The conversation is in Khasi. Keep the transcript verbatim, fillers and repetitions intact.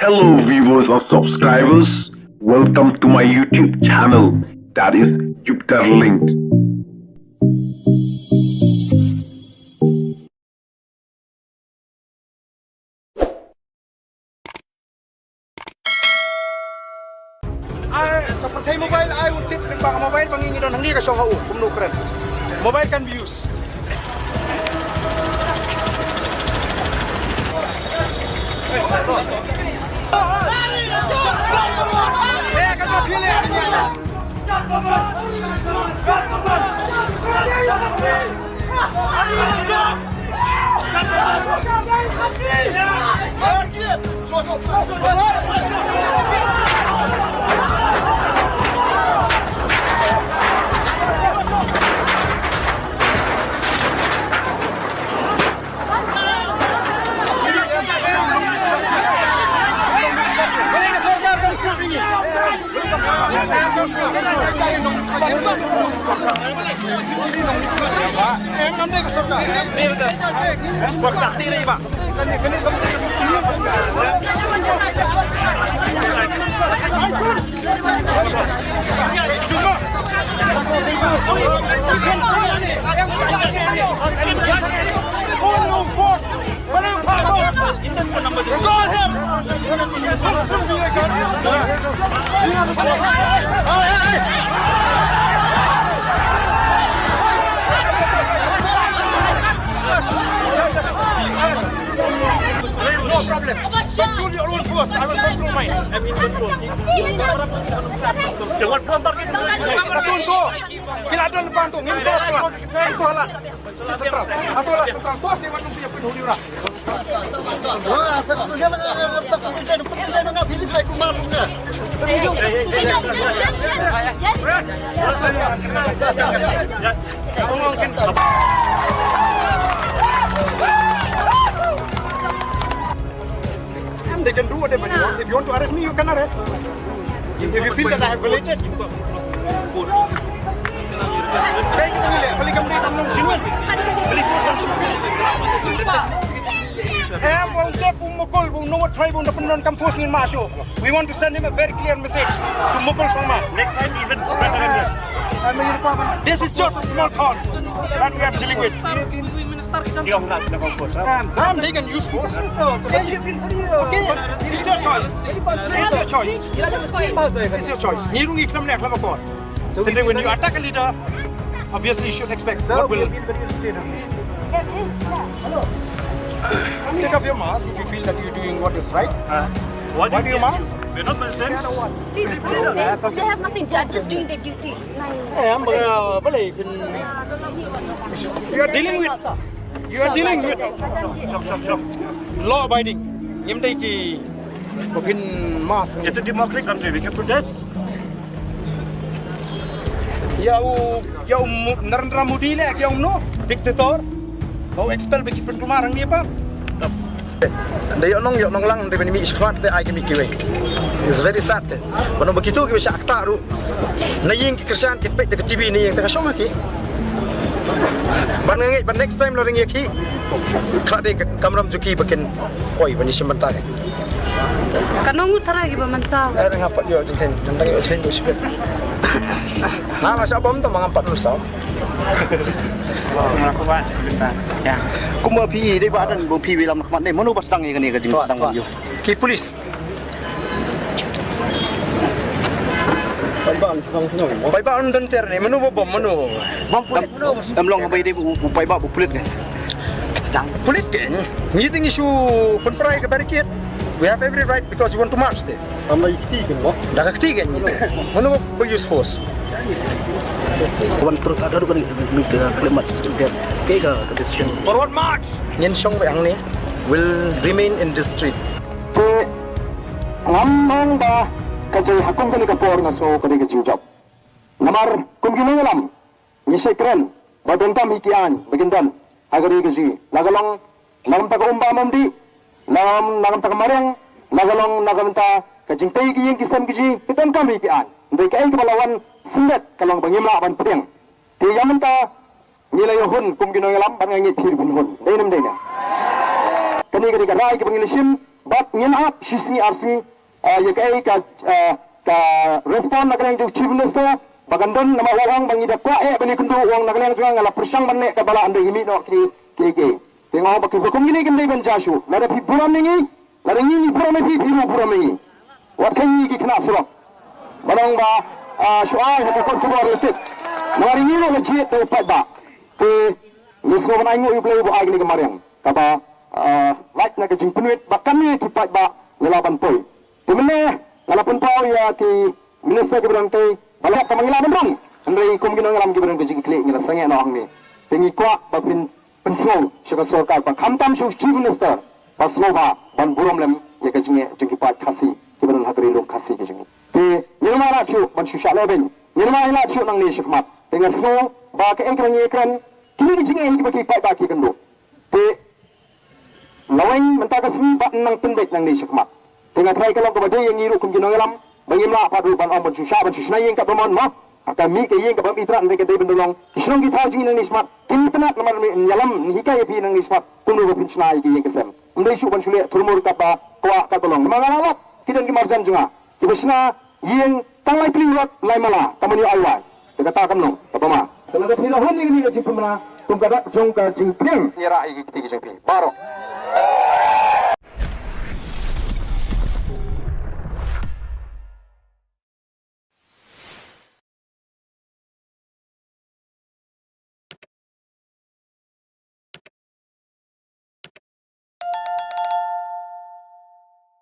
Hello viewers and subscribers, welcome to my YouTube channel, that is Jupiter Linked. Ai, to pyrthei mobile ai un tip pynbang mobile ba ngi ngi don hangne ka shong ha u kumno kren. Mobile can be used. No problem. Control your own force. I will control mine. I'm in control. Jangan keluar. Kita tunggu. Kita ada depan tu. Ngin terus keluar. Itu halal. Central. Atau lah central. Tu asyik waktu punya penghuni orang. They can do whatever you want. If you want to arrest me, you can arrest. If you feel that I have violated. Em, ong tek, ong mukul, ong nongot try, ong da pyndonkam force ngin mah shuh. We want to send him a very clear message to Mukul Sangma. Next time, even better than this. This is just a small town that we are dealing with. They can use force. Okay, it's your choice. It's your choice. It's your choice. Ngi ruh ngi khlem leh khlem akor. Tynrai when you attack a leader, obviously you should expect what will. Take off your mask if you feel that you're doing what is right. Why do you mask? We're not Muslims. Please, they, they have nothing. They are just doing their duty. Eh, am, uh, balei phin. You are dealing with, you are dealing with law abiding. Ngim dei ki ba phin mask. It's a democratic country. We can protest. Ya u, ya u Mo-, Narendra Modi leh, ya u no dictator. Ba u expel ba ki pyntumar hangne pat. Da ïoh nong, ïoh nong lang, da ban mih shakhmat te ai ki mih kiwei. It's very sad te. Ba nong ba kitu kiba shah ktah ruh. Na ïing ki kyrshan ki peit da ka T V na ïing te ka shong ha ki. Ban nga ngeit ba next time la ring ïa ki. Khlad de ka kamram jong ki ba kin poi ban ïashim bynta ki. Ka nong u tharai kiba mynsaw. Eh, nga pat ïoh jingkhein, nang ïoh jingkhein tu shipet. Ha, nga shah bom tu ma ngam pat mynsaw. Kumba phi dei ba dan ba phi wilam khmat ne mano ba sdang ïa kane ka jingsdang ïa ki police. Paidbah un don ter ne mano ba bom mano. Bom pulit. Em long ba dei u paidbah ba pulit ne. Sdang pulit ke. Ngi te ngi shu pynpra ïa ka barricade. We have every right because you want to march te. Am la kti ken mo. Da ka kti ken. Mano ba use force. Wan terus ada kan ni kalimat ke ka decision. Forward march. Ngin shong beit hangne. Will remain in this street. Te ngam ong ba ka jinghakum kane ka por nga sngew ka dei ka jingjop. Namar kum ki nongïalam ngi shait kren ba donkam hi ki aiñ ba kin don ha ka ri ka jong ngi, la ka long na ka bynta ka um bam um dih, la ka long na ka bynta ka mariang, la ka long na ka bynta ka jingtei ki ïing ki sem ki jong ngi, ki donkam hi ki aiñ. Hynrei kaei kaba la wan sngewbha ka long ba ngim lah ban pdiang. Te ïa mynta ngi la ïa hun kum ki nongïalam bad nga ngeit phi ruh phin hun. Dei ne ym dei ne? Kane ka dei ka rai kaba ngi la shim. Pat ngin ap shi sngi ar sngi, ah, ïa kaei ka, ah, ka respond na ka liang jong u Chief Minister, ba kan don namar u ong ba ngi da kwah eh ban ïakynduh, u ong na ka liang jong nga nga la pyrshang ban leh katba lah, ynda ngi mih noh ki, ki, ki. Te nga ong ba kiba kum kine kim dei ban jia shuh. Lada phi burom ïa ngi, lada ngi ngi burom ïa phi, phi ruh burom ïa ngi. Wat kheiñ ngi ki khynnah surok. Ba ong ba, ah, shu ai ha ka kot khubor lyndet. Namar ïa ngi ruh la jied da u paidbah. Te ngi sngewbha ban ainguh ïa U Blei uba ai kane ka mariang kaba, ah, lait na ka jingpynwit ba kane ki paidbah ngi lah ban poi. Te mynne nga la pynpaw ïa ki minister kiba don, te ba la hok tang ba ngi lah ban rung. Hynrei kum ki nongïalam kiba don ka jingkitkhlieh ngi la sangeh noh hangne. Te ngi kwah ba phin pynsngew sha ka sorkar ba khamtam sha u Chief Minister ba sngewbha ban burom lem ïa ka jingeh jong ki paid Khasi kiba don ha ka Ri Lum Khasi ka jong ngi. Te ngin ym lah shuh ban shu shah lehbeiñ, ngin ym lah shuh nangne shakhmat. Te nga sngew ba kaei kaba ngi ïakren, kine ki jingeh kiba ki paidbah ki kynduh. Te lawei mynta ka sngi ba nang pynbeit nangne shakhmat. Te nga tharai ka long kaba dei ïa ngi ruh kum ki nongïalam ba ngim lah pat ruh ban ong ban shu shah ban shu shna ïing katba mon mo. Ha ka mih ka ïing kaba ym itynnad, hynrei ka dei ban da long ki shnong ki thaw jong ngi nangne shakhmat. Ki itynnad namar ngi ïalam ngi hikai ïa phi nangne shakhmat kumno ba phin shna ïa ki ïing ki sem. Ym dei shuh ban shu leh thurmur katba kwah katba long. Namar nga la lap ki don ki marjan jong nga kiba shna ïing tang lai pli rot lai mala, tang ban ïoh ai wai. Te kata kam long kaba ma. Te lada phi la hun ïa kane ka jingpynbna kum ka dak jong ka jingpdiang, ngi rah ïa ki kti ki jong phi baroh.